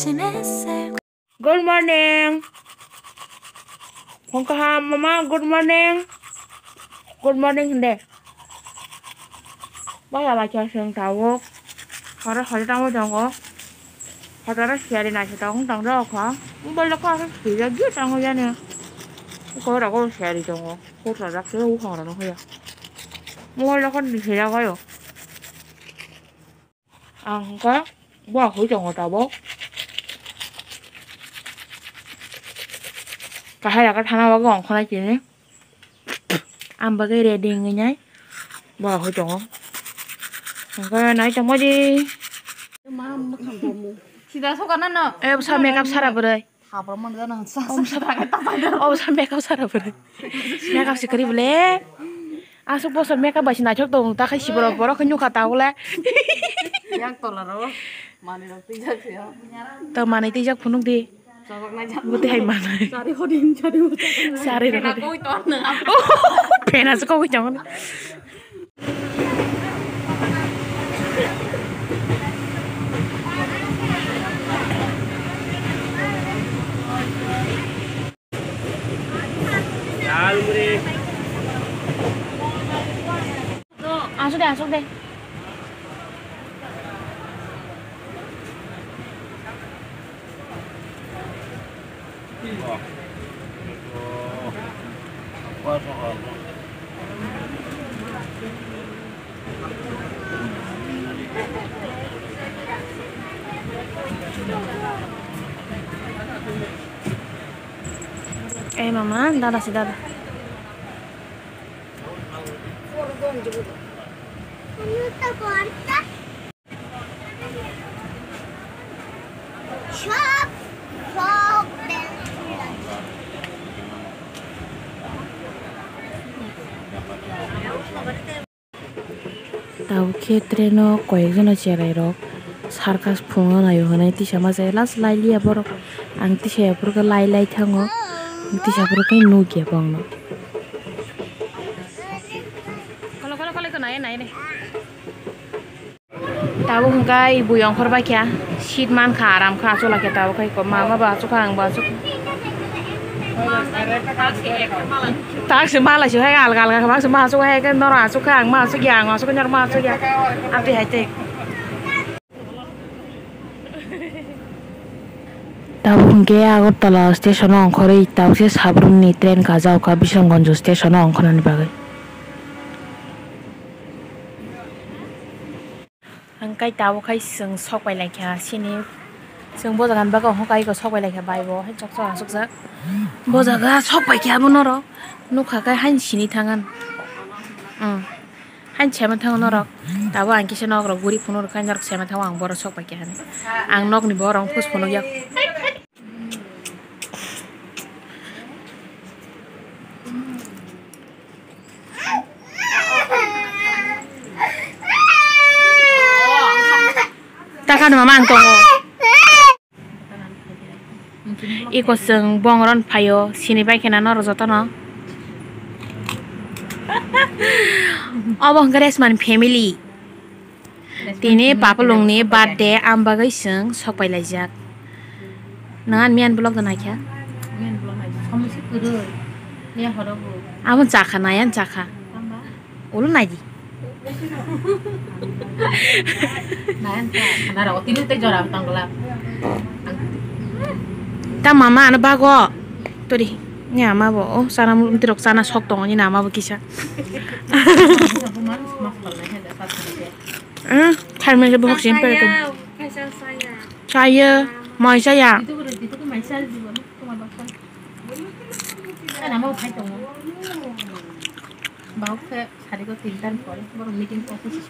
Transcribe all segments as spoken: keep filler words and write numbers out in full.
Good morning. Phone kaham mama, good morning. Good morning hinde. Bala bacha seng tawo. Horo horo tango tango. Horo siyari nasi tango tango kha. Bala kha siyari tango yani. Ko rago siyari tango. Ko rago siyari tango. Mo horo kha siyari kayo. Ang kha bua hui tongo tabuk. Kahai raka thana bagwi ongkhornai tini. Ang bagwi ready wngwi nai. Bua hui tongo. Ang kha nai tongmodi. Sida soka na no. Eh, bwsa makeup sara bwrwi. Habra man gana sa. Om sa, om sa makeup sara bwrwi. Makeup se kwrwi bwle. Aswk bosor makeup bai se naithok tong ta khai si borok, borok khe nukha ta bwle. Yang tola ro. Mani rok twijak se. To mani twijak phunuk di. Chobok na jak. Buti hai manai. Sari hodin, sari hodin. Sari hodin. Koi to na. Phena se koi jong. Asok de, asok de. Eh, mama, dada si dada. Tabuk khe train o koyek jono cherai rok circus phunukna naio hinwi tisa masa last lai liya borok. Ang tisa aphuru khe lai lai thango, tisa aphuru khe nukya bongno. Tabuk hwnkhe bui ongkhor bai kha, seat man kha, aram kha, achuk lai kha tabuk khai ko, mama bo achuk kha, ang bo achuk kha. Tak se mala se hai alga alga kha, bak se ma achuk hai khe norok achuk kha, ang ma achuk ya, ang achuk khe norok ma achuk ya. Amtwi hai tei. Tabuk hwnkhe Agartala station o ongkhorwi tabuk se Sabrum ni train kajak kha Bisramganj station o ongkhornani bagwi. Ang kai tabuk khai chwng sok pai lai kha sini. Chwng bo jaga ni bagwi hwnka iko sok pai lai kha bai bo hai chok chok aswk jak. Bo jaga sok pai kha bo norok nukha khai haini sini thangan. Hmm. Haini sema thango norok. Tabuk ang kisa nok rok guri phunuk rwkha norok sema thango ang borok sok pai kha hinwi. Ang nok ni borok phus phunuk yak. Takha no mama ang tongo. Iko chwng bongoron phaio sini bai khena norok jotono. Obo hwnkhe Resmani family. Tini papalungni birthday, am bagwi chwng sok pai laijak. Nang ani miyan vlog da naikha? Abo chakha, nayan chakha. Ulo naidi. Ta mama ano bago. Tori. Ni ama bo. Oh, sana mutirok sana sok tongo ni ama bo kisa. Ah, kharmai se bohok sim pare to. Saya, mai saya.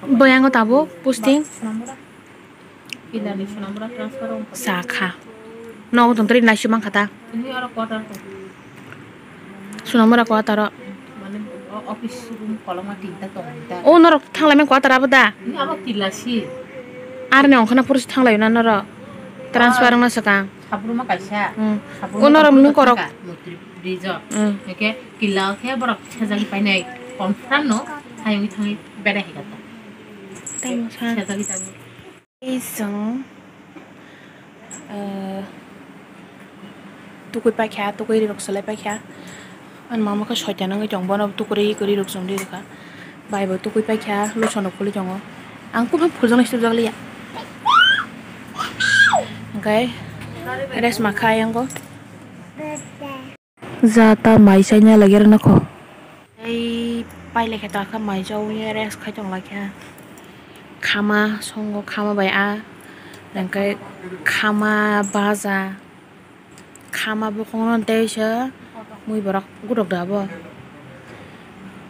Boyango tabo posting. Sakha. Nogo tongtri naisuk mankha ta. Sunamura quarter o. O norok thanglaimani quarter abo da? Aroni ongkhorna purus thanglaio na norok? Transfer wngna swkang. O norok nung korok. Tei mwsa. Tei chwng, Ah, tukui paikha, tukui rirok solai paikha. Ani mama khe soitan wngwi tong, bono tukui ri, kwrwi rok chumri rwkha. Bai bo tukui paikha, lotion rok khulwi tongo. Ang kunu phuljaknai sibjak liya. Hwnkhe rest ma kha ayang go. Ja ta mai chaina lagi rwna kho. Ei pailai khe ta kha mai chawi rest khai tong lai kha. Khama songo, khama bai a, hwnkhe khama baja, khama bokhongno tei se mui borok gudok da bo.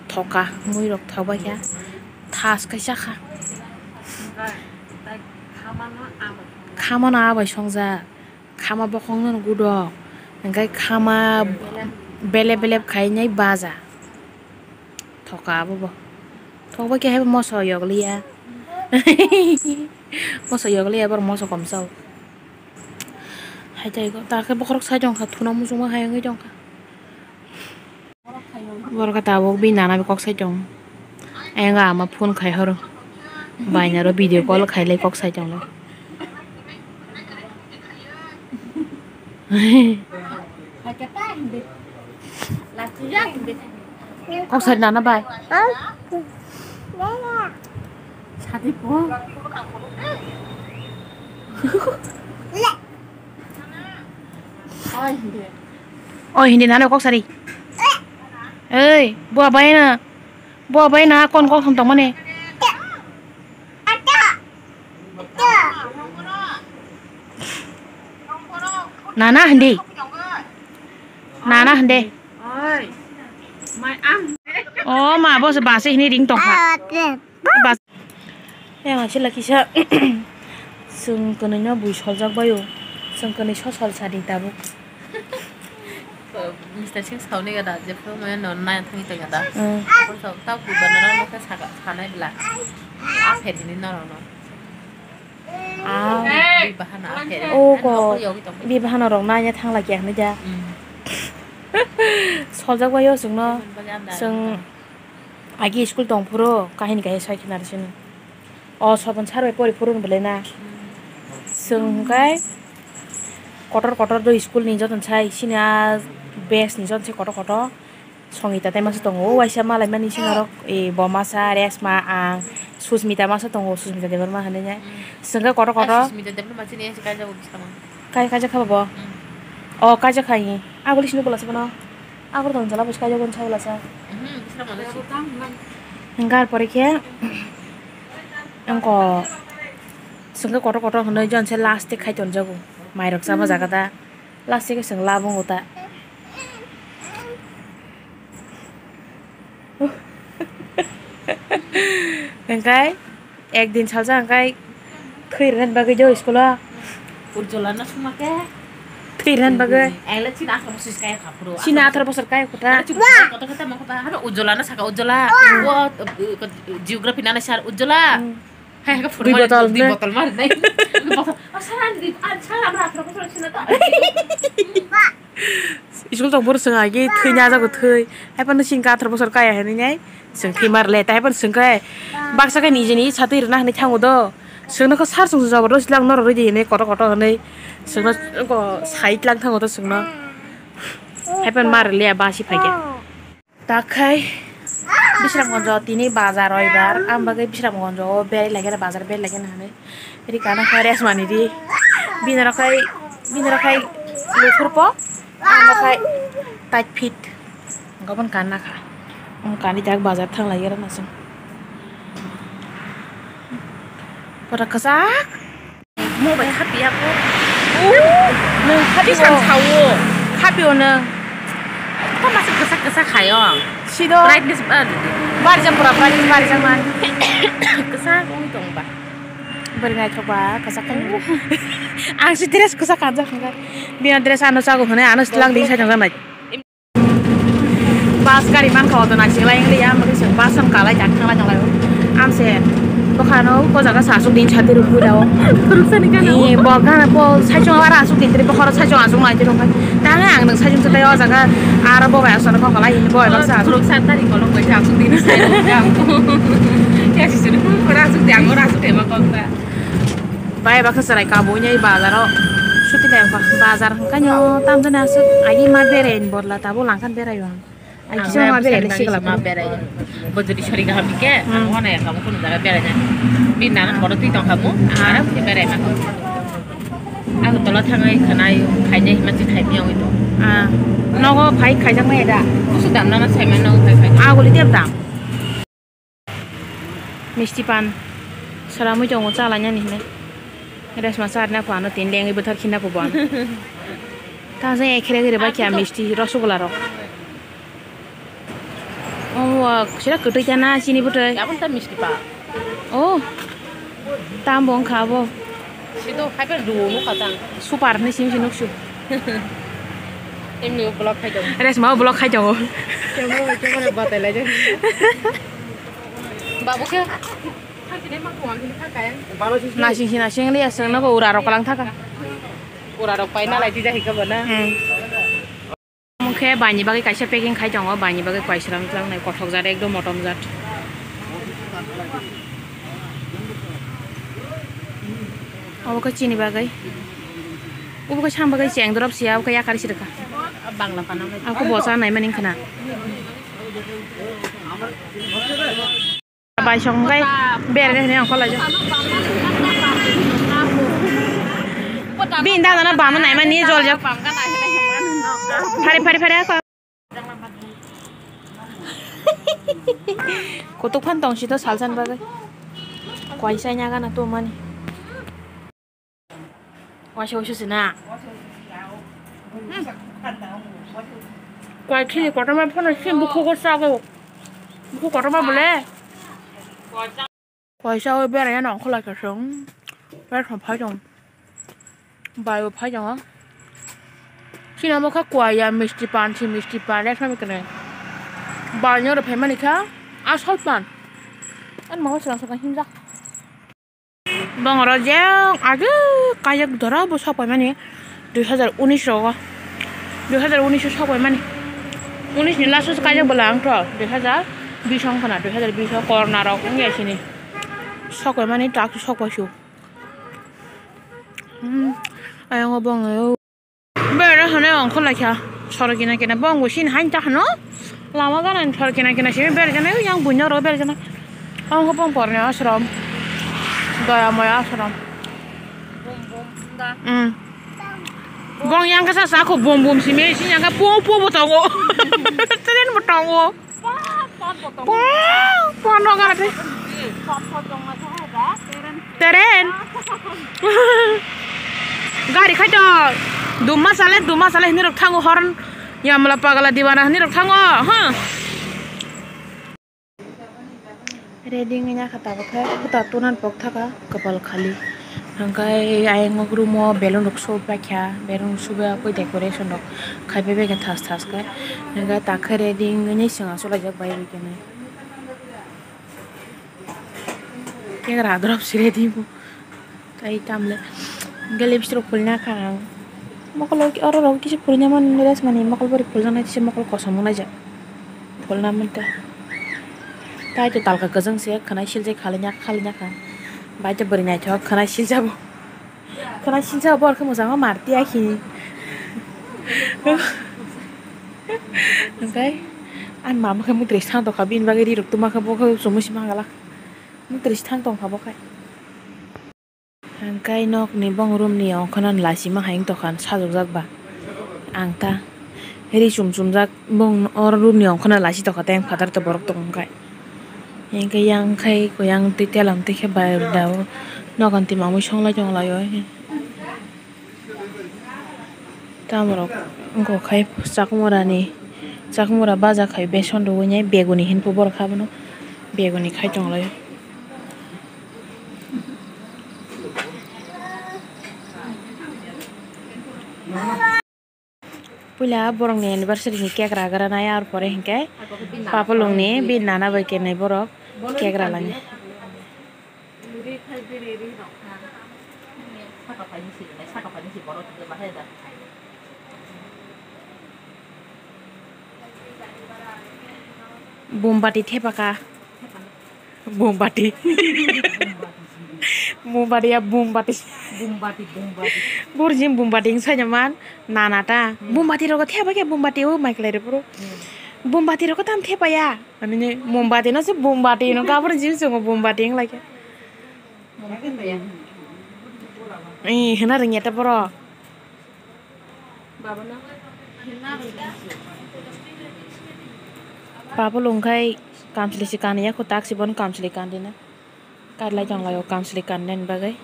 Thoka, mui rok thok bai kha. Thas kaisa kha. Khama no a bai songjak. Khama bokhongno gudok, hwnkhe khama belep belep khainai baja. Thoka abo bo. Thokbai khe hai moso yokliya. Moso yokliya, borok moso komsa o. Hai tei go, ta khe bokhorok sai tongkha, thuna muchungma hai wngwi tongkha. Borok khe tabuk bini nana bai kok sai tongo. Ayang ama phone khai horo. Bainaro video call khai lai kok sai tongo. Kok sai nana bai. Sadi po. Oi hindi. Oi hindi nana kok sari. Ei, bua bai na. Bo bai na kon kok thum tongmani. Nana hindi. Nana hindi. Oh ma, bo se basi hini ring tongkha. Bas. Yang asila kisa. Sung kwnwi no bui soljak bayo. Sung kwnwi sosol sadi tabuk. Mister Singh sauni gada, jephru maya non nai thangwi tong gada. Mm. Aphuru sa, tau kuiba nana nokha saka, sanai bla. Apher hini norok no. Ah. Bui bahana apher. O ko. Nokha yogwi tong. Bui bahana rok nanya thangla kya hwnwi da. Mm. Soljak bayo sung no. Bui bahana sung. Agi school tong phuru kahini kahini sai khna sini. O sobon sar bai pori phuru belai na. Chwng hwnkhe kotor kotor do school ni joto sai sini a base ni joto sai kotor kotor. Songita tai masa tongo. O waisa malai mani sini rok, e, bo masa, Resma, ang, Susmita masa tongo. Susmita Debbarma hinwi nai. Chwng khe kotor kotor. Susmita Debbarma chini kaisa kaijak kha bo. O kaijak kha. Aguli sini bola se bono. Agor tong jala bwskai jagoni sabla sa. Hwnkhe ar pore khe wngko chwngkhe kotor kotor hwnwi joni se last tei khai tonjago. Mairok chama jaga da last tei khe chwng labungo ta. Hwnkhe. Ekdin salsa hwnkhe thwi rwna bagwi do school o. Ujjola no suma khe. Thwi rwna bagwi. Ele chini atharo bosor kaya kha phuru. Chini atharo bosor kaya kotha. Kota kota mo kota haro Ujjola no saka Ujjola. Wo geography nana sar Ujjola. Hai ka phuru. Dui botol dui botol mar nai. Botol. O sara ni a sara amra atharo bosor sina ta. School tong phuru chwng agi thwi nai jago thwi. Hai phano chini atharo bosor kaya hinwi nai chwng thwi mar le. Tai phano chwng khe baksa khe nijini satwi rwna hinwi thango do. Chwngno khe sar chwng jabardasti lang norok rwdi hinwi kotor kotor hinwi chwngno sai tlang thango do chwngno. Hai phano mar le ba si phai khe. Takhai Bisramganj o tini bazar roibar, ang bagwi Bisramganj o berai lai gana, bazar berai lai gana hinwi rikana khe rest manwi di. Bini rok khai, bini rok khai luthurpo, ang rok khai tight fit. Gobon kanna kha. Ang kani jak bazar thang lai gana nasung. Pura kwchak. Mo bai khapiya ko. Nwng khapi o. Kisa sao. Khapi o nwng. Ko masa kasa kasa khayo. Sido. Brightness ba. Barjak pura brightness barjak man. Kasa ko tong ba. Bari nai thok ba kasa kan. Ang si dress kasa kajak hwnga. Bina dress ano chago hwnwi ano silang di sa jang nai. Bus gari mankha, auto naisik lai wngya, omo khe chwng bus song kalai jak thanglai tonglai o. Amse dokhano o jaga sa aswk din sati rw phuida o. Khoroksa ni gana o. Ee, bo gana bo saichung aro aswk din tiri, bokhoro saichung aswk nai tiri rok khai. Tang ang nwng saichung se tai o jaga aro bo bai aswk kok kalai bo bai baksa aswk. Khoroksa tari kolok bai aswk din sai o jang. Ya si suru khoro aswk di ang oro aswk de ma kok ta. Bai baksa chwrai kabo wngnai bazar o. Chuti le ba-, bazar hwnkhe no tamjani aswk agi ma berai ni bodla tabuk langkhan berai o. Ai kisa ma berai le sikla ma berai. Bo jodi sori kaham ke, hmm, ang wana ya kamu kunu jaga berai na. Bin nana kodo twi tong kamu, ah, aram ke berai ma. Ang tola thangai khanai khainai hima chi khai miya oi to. Ah, nogo phai khaijak mai da. Kusu dam nana sai ma nogo phai khai. Aguli tep dam. Misti pan. Saramui tongo chalainani hinwi. Resma charna phano tin lengwi bwthar khina pho bon. Ta jai ekhere gire ba kya misti rosogula rok. Oh, sira kwtwi ta na chini bwtwi. Yabon ta misti pa. Oh. Tam bo wngkha abo. Sido hai pen duo nukha tang. Super ni sim si nuksu. Emni o block khai tongo. Resma o block khai tongo. Camera, camera batai lai jai. Babu ke. Nasing si nasing liya sengno ko ura rok kalang thaka. Ura rok pai na lai twi jai ka bo na. Hmm. Omo khe baini bagwi kaisa packing khai tongo, baini bagwi kaisa rang tlangnai kothok jat, ekdom motom jat. Obo khe chini bagwi. Obo khe sam bagwi cheng dorop sia, obo khe yakar si rwkha. Bangla panam. Ako bo cha nai mani khna. Bai song kai bere ne ongkho lai. Bin da na bana nai mani jol jok. Phari phari phari ako. Kutuk phan tong si to salsan bagwi. Kwai sai nya gana to mani. Waisa waisa se na. Kwai khini kotorma phano se bukhugo sago. Bukhu kotorma bole. Kwai sago berai ya nong kholai ka song. Berai song phai tong. Bai bo phai tong. Chini omo kha kwai ya misti pan si misti pan ya sami kene. Bai nyo ro phai mani kha asol pan. An mo song song himjak. Bongoro jeng age kaijak dora bo sok paimani dui hazar unis rogo, dui hazar unis o sok paimani, unis ni last o kaijak bwla ang tho dui hazar bis wngkha na, dui hazar bis o corona rok wngya sini sok paimani tak sok paisu. Hmm, ayang o bong. Bera hwnwi ongkho laikha, soro kina kina bong bo sini hain ta hwno. Lama gana ni soro kina kina simi bera jana, yang buino ro bera jana. Ongkho bong porni ashram. Daya moya ashram. Bum bum da. Hmm. Bong yang kasa sa ko bum bum simi, sini yang ka po po bo tongo. Tren bo tongo. Pon, pon, pon, pon. Pon, pon, pon, pon. Teren. Gari khai to. Duma sale, duma sale hini rok thango horn. Yamla pagala diwana hini rok thango. Ha. Ready wngya kha tabuk khe. Kota tunan pok thaka. Kapal khali. Hingke ayang o room o balloon rok so paikha, balloon so bai decoration rok khai pai bai kha thas thas khe. Hingke takhe ready wngwi swngchar laijak bai bai khe nai. Kekra drop si ready bo. Tai tamle. Hingke lipstick rok pulna kha ang. Mokol oro rok kisa pulna man rest mani mokol bori pulna nai kisa mokol kosom nai jak. Pulna man ta. Tai to talka kwchwng se khwnai siljak khalinya khalinya kha. Bai to bwrwi naithok khwnai siljabo. Khwnai siljabo borok khe mwchangma mar tiya khi. Hwnkhe ani mama khe mwtwrwi thang tongkha bini bagwi ri rok twma khe bo khe chumui se ma galak. Mwtwrwi thang tongkha bo khai. Hingke nokni bong room ni ongkhornani lachima hai wng tongkha sajokjak ba. Ang ta ri chum chumjak bong o room ni ongkhornani lachi tongkha tei ang fataro borok tongkha. Hingke yang khai yang twi telam twi khe bai rwda o nogon twi mamui songlai tonglai o. Tamorok wngkha khai chakmorani chakmora baja khai beson rwui nai beguni hinwi borok abono beguni khai tonglai o. Puila borokni anniversary ni cake ragra nai, ar pore hinkhe papalongni bini nana bai kenai borok cake ralani. Bombati thepaka. Bombati. Mombati ya, Bombati. Bombati, Bombati. Burjim Bombati wng saino man, nana ta. Hmm. Bombati rogo thepha khe Bombati o mai khlai rw phuru. Hmm. Bombati rogo tam thepha ya. Ani Mombati no se Bombati no kabur jim songo Bombati wng lai khe. Mombati ya. Ee, hwna rwngya ta borok. Baba no. Baba lungkhai kamchwlwi se kanwi ya kho tak se bono kamchwlwi kandi na. Karlai tong lai o kamchwlwi kandani bagwi.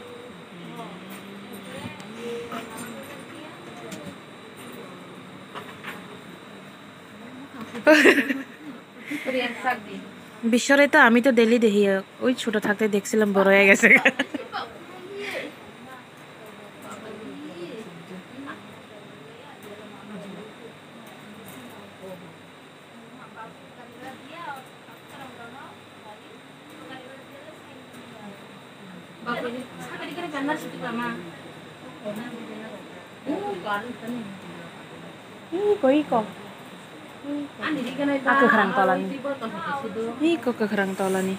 বিশ্বরে তো আমি তো ডেইলি দেখি, ওই ছোট থাকতে দেখছিলাম, বড় হয়ে গেছে। Iko, iko. Ako kwkhwrang tolani. Iko kwkhwrang tolani.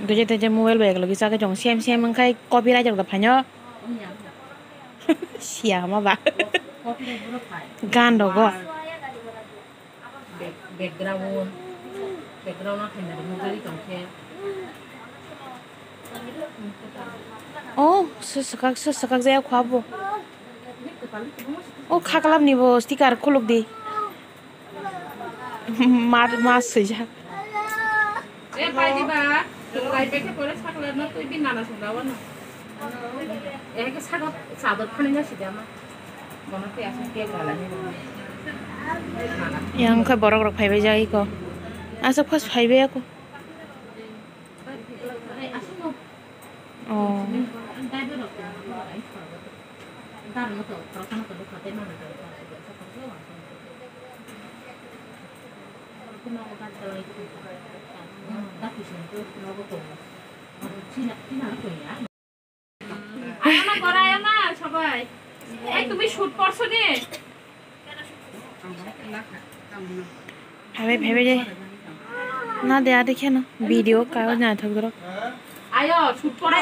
Gede teje mobile bai eklogi chagwi tongo, sem sem wngkhai copyright rok da phaino. Siya ma ba. Gan rogo. Back-, background, background no khaina rwmani bagwi tongkhe. Oh, swswkak, swswkak jaya kho abo. Oh, khaklap ni bo sticker khuluk di. Mar, mas swijak. E, pai di ba. Lai pe khe pore sakla no twi bin nana sung dawa no. E ke sago sador khani na sida ma. Bono twi asuk ke bala ni. Yang khe borok rok phaibai jak iko. Asuk phas phaibai ako. Oh. আয়ো না, ঘরে আয়ো না, সবাই। এই, তুমি শুট করছো নি? ভাবে, ভাবে যে। না, দেয়া দেখে না। ভিডিও কাগজ না থাকতো। আয়ো, শুট করো।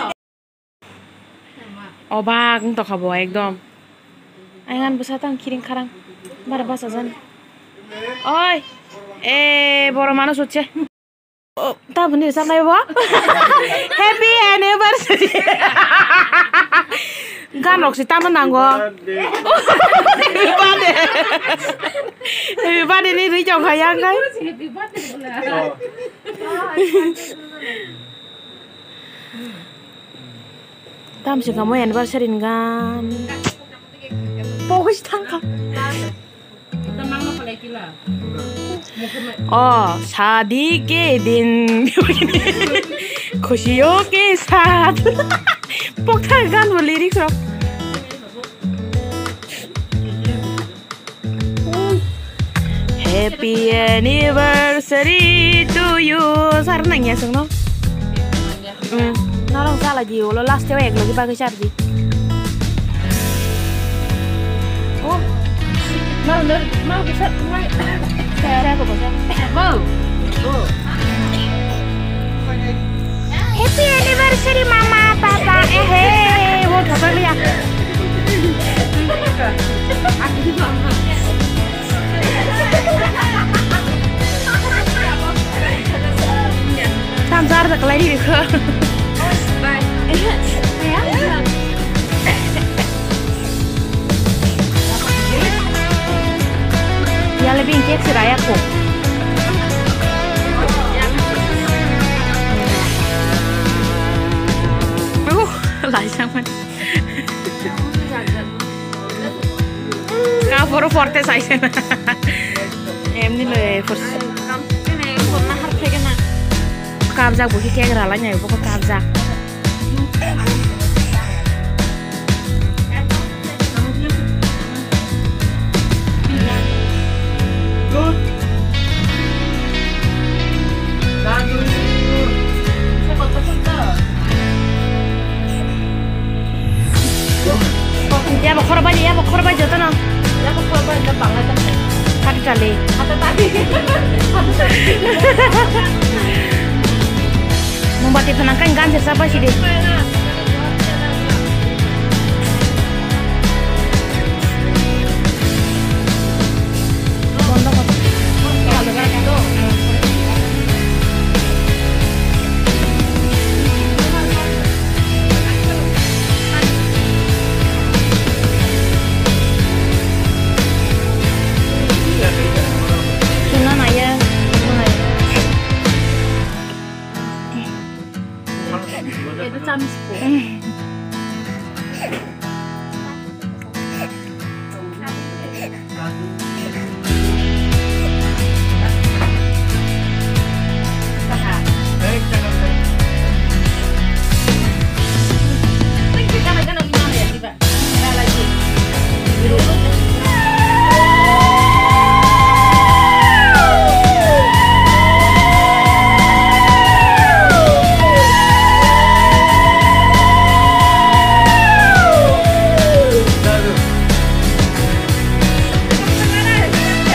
Obak wng tongkha bo ekdom. Aingan bwsa tang kiring kharang. Bar basa jan. Oi. E, boro mano sutse. Oh, tabuni rwchapnai bo? Happy anniversary. Gan rok se tamo nango. Happy birthday. Happy birthday ni rwi tongkha yang kai. Tam se kamo anniversary ni gan. Pogis thangkha. O, shadi ke din, khushiyon ke saath. Pokthar gan bo lyrics rok. Happy anniversary to you. Sar nang ya sung no. Hmm. Norok chala di, ulo last o ek logi bagwi char di. Oh. Mau, mau, mau bisa, mau. Saya, saya, saya, saya. Mau. Oh. Happy anniversary, Mama, Papa. Eh, hey, mau coba lihat. Tam jar da kalai ni ko. Bye. Yale bin kek siraya ko. Uh, lai sang man. Ka poro porte saise na. Emni le pors. Kabjak bo khe kek rala nyai bo kabjak. Yabo khorokbai, yabo khorokbai jotono. Yabo khorokbai, yabo bangai tong. Hati tali. Hati tali. Pati phanang kan gan se sapa sidi.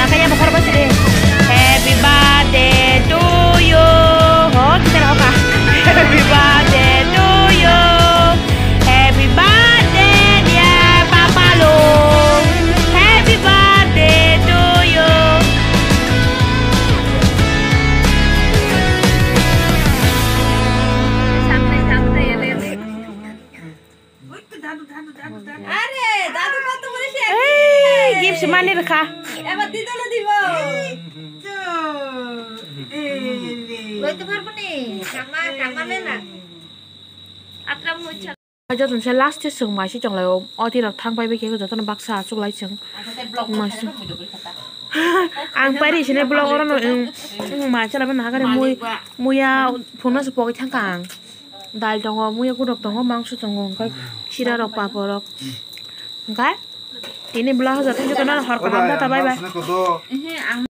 Takaya bokhor basi de. Happy birthday to you. Ho, kita rokok. Happy birthday to you. Happy birthday, dear Papa Lo. Happy birthday to you. Are, dadu kotto bole se. Ei, gift mani rwkha. Ebar dido na dibo? Loi to parbo ni. Tama, tama le na. Atra mucha. Joto se last se chwng mai se chwng lai o, o tirok thang pai bai khe joto no baksa achuk lai chwng. Ang pairi sini vlog oro no, um, um, ma chala bana hakari mui, muya phone no se pogwi thangkha ang. Dal tongo, muya gudok tongo, mangso tongo, hwnkhe sira rok, papor rok. Hwnkhe tini vlog joto joto no hor kaham tata, bye bye.